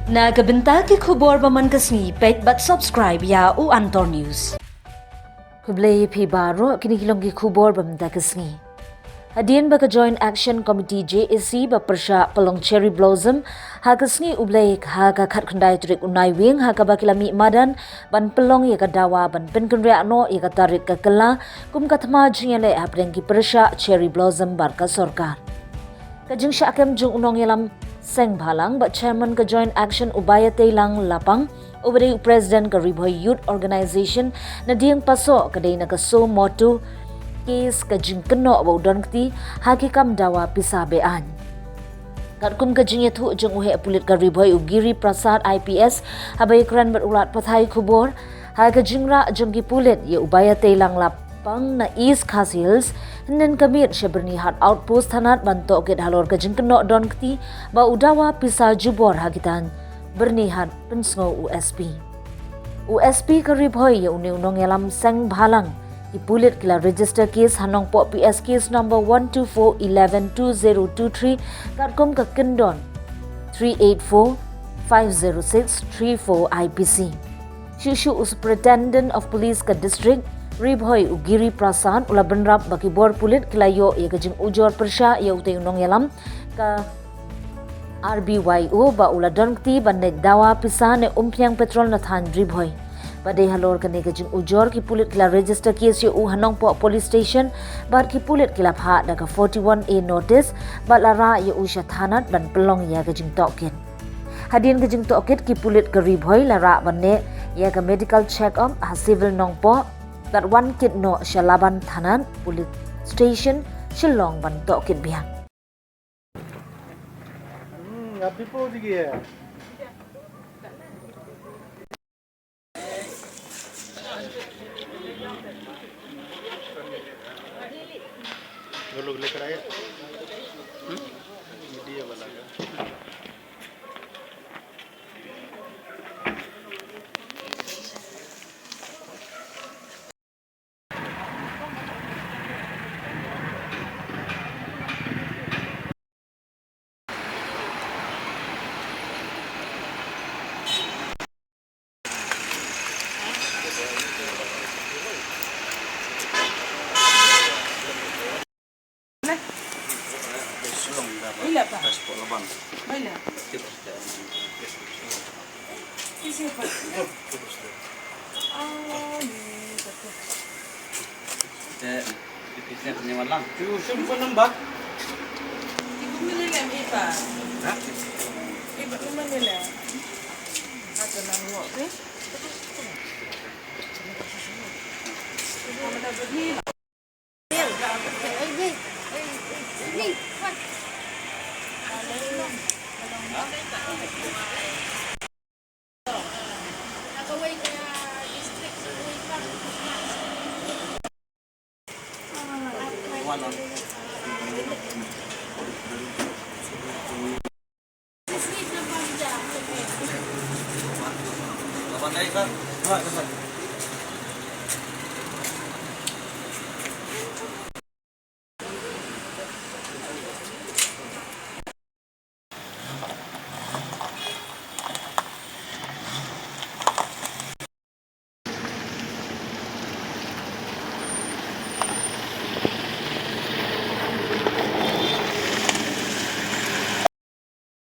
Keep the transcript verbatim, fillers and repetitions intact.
Na ka bynta ki khubor ba man ka sngi, peit bad subscribe ïa u Antor News. Khublei phi baroh, kine ki long ki khubor ba mynta ka sngi. Hadien ba ka Joint Action Committee, J A C, ba pyrshah pynlong Cherry Blossom ha ka sngi U Blei ha ka khatkhyndai tarik u Naiwieng, ha kaba ki la mih madan ban pynlong ïa ka dawa ban pynkynriah noh ïa ka tarik ka kylla kum ka thma jingïaleh hapdeng ki pyrshah Cherry Blossom bad ka sorkar. Ka jingshah kem jong u nongïalam Seng Bhalang bad Chairman ka Joint Action u Baiateilang Lapang, uba dei u President ka Ri Bhoi Youth Organization, na Dieng Pasoh, ka dei na ka suo motu case ka jingkynnoh ba u don kti ha ki kam dawa pisa be-aiñ. Katkum ka jingïathuh jong u heh pulit ka Ri Bhoi u Giri Prasad I P S, haba ïakren bad u lad pathai khubor, ha ka jingrah jong ki pulit ïa u Baiateilang Lapang na East Khasi Hills, hynnin ka miet sha Byrnihat Outpost Thanat ban tohkit halor ka jingkynnoh don kti ba u dawa pisa jubor ha ki thaiñ Byrnihat, pynsngew u S P. U S P ka Ri Bhoi ïa une u nongïalam Seng Bhalang, ki pulit ki la register case ha Nongpoh P S, case number one two four eleven two zero two three, katkum ka kyndon three eight four five zero six three four I P C. Shuh shuh u Superintendent of Police ka District Ri Bhoi u Giri Prasad u la bynrap ba ki bor pulit ki la ïoh ïa ka jingujor pyrshah ïa utei u nongïalam ka R B Y O ba u la don kti ban leit dawa pisa ne umphniang petrol na thaiñ Ri Bhoi. Ba dei halor kane ka jingujor, ki pulit ki la register case ïa u ha Nongpoh Police Station bad ki pulit ki la phah da ka forty-one A notice bad la rah ïa u sha thanat ban pynlong ïa ka jingtohkit. Hadien ka jingtohkit, ki pulit ka Ri Bhoi la rah ban leh ïa ka medical check up ha Civil Nongpoh bad wan kit noh sha Laban Thanat Police Station Shillong ban tohkit biang. Hmm, ngapi po sige. Lo, lo, lo, kaya. Hmm? Media wala ka.